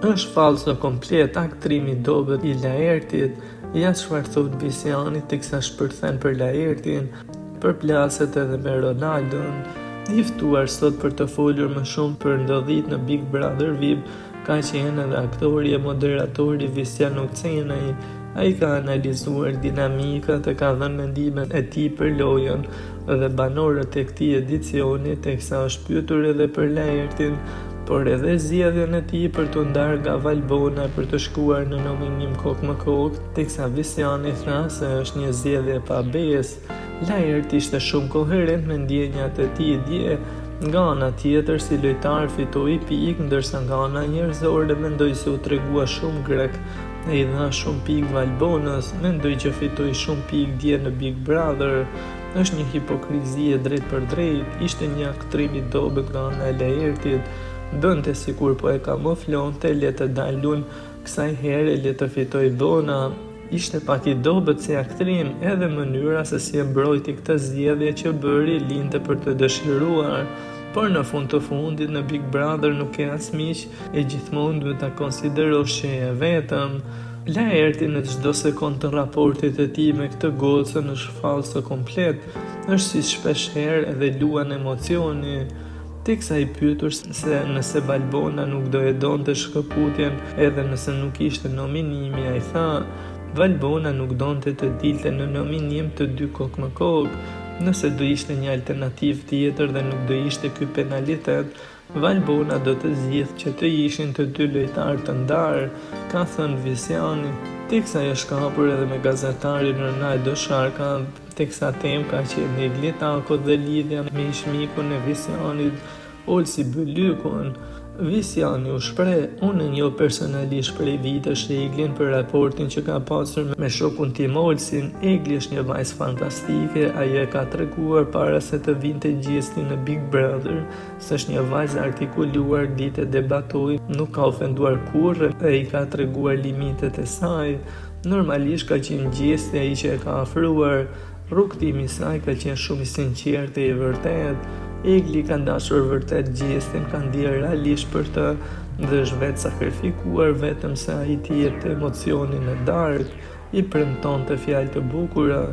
Është fallco komplet aktrim i dobët i Laertit, ja çfarë thotë Visjani teksa shpërthen për Laertin, përplaset edhe me Ronaldon. I ftuar sot për të folur më shumë për ndodhitë në Big Brother VIP ka qenë edhe aktori e moderatori Visjan Ukcenaj. Ai ka analizuar dinamikat e ka dhënë mendimet e tij për lojën dhe banorët e këtij edicioni teksa është pyetur edhe për Laertin, por edhe zgjedhjen e tij për t'u ndarë nga Valbona e për të shkuar në nominim kokë më kokë, teksa Visjani tha se është një zgjedhje e pabesë. Laerti ishte shumë koherent me ndjenjat e tij dje, nga ana tjetër si lojtar fitoi pikë, ndërsa nga ana njerëzore mendoj se u tregua shumë grek e i dha shumë pikë Valbonës, mendoj që fitoi shumë pikë dje në Big Brother. Është një hipokrizi e drejtpërdrejtë, ishte një aktrim i dobët nga ana e Laertit, bënte sikur po e kamuflonte, le të dal unë kësaj here le të fitojë Bona. Ishte pak i dobët si aktrim, edhe mënyra se si e mbrojti këtë zgjedhje që bëri linte për të dëshiruar. Por në fund të fundit në Big Brother nuk ke as miq e gjithmonë duhet ta konsiderosh që je vetëm. Laerti në çdo sekondë të raportit të tij me këtë gocën është fallco komplet, është si shpesh herë edhe luan emocioni. Teksa i pyetur se nëse Valbona nuk do e donte shkëputjen edhe nëse nuk ishte nominimi, ai tha, Valbona nuk donte të dilte në nominim të dy kokë më kokë. Nëse do ishte një alternativë tjetër dhe nuk do ishte ky penalitet, Valbona do të zgjidhte që të ishin të dy lojtarë të ndarë, ka thënë Visjani. Teksa është kapur edhe me gazetarin Ronaldo Sharka, teksa temë ka qenë Egli Tako dhe lidhja me ish-mikun e Visjanit, Olsi Bylykun. Visjani u shpreh, Unë e njoh personalisht prej vitesh Eglin për raportin që ka pasur me shokun tim Olsin. Egli është një vajzë fantastike, ajo e ka treguar para se të vinte Gjesti në Big Brother, se është një vajzë e artikuluar, di të debatojë, nuk ka ofenduar kurrë e i ka treguar limitet e saj. Normalisht ka qenë Gjesti ai që e ka afruar. Rrugëtimi i saj ka qenë shumë i sinqertë e i vërtetë. Egli ka dashur vërtet Gjestin, ka ndjerë realisht për të dhe është vetësakrifikuar vetëm se ai t'i jepte emocionin në darkë, i premtonte fjalë të bukura.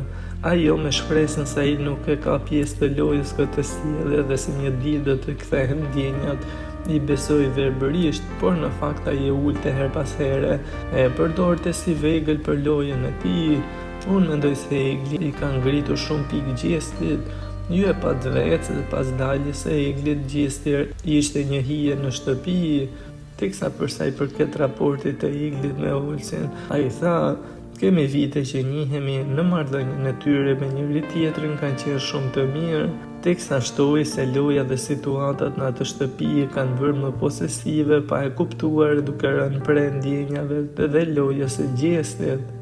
Ajo me shpresën se ai nuk e ka pjesë të lojës këtë sjellje dhe se një ditë do të kthehen ndjenjat, i besoi verbërisht, por në fakt ai e ulte herë pas here e e përdorte si vegël për lojën e tij. Unë mendoj se Egli i ka ngritur shumë pikë Gjestit. Ju e patë vetë se pas daljes së Eglit, Gjesti ishte një hije në shtëpi. Teksa për sa i përket raportit të Eglit me Olsin, ai tha, Kemi vite që njihemi, në marrëdhënien e tyre me njëri-tjetrin kanë qenë shumë të mirë, teksa shtoi se loja dhe situatat në atë shtëpi e kanë bërë më posesive pa e kuptuar duke rënë pre ndjenjave dhe lojës së Gjestit.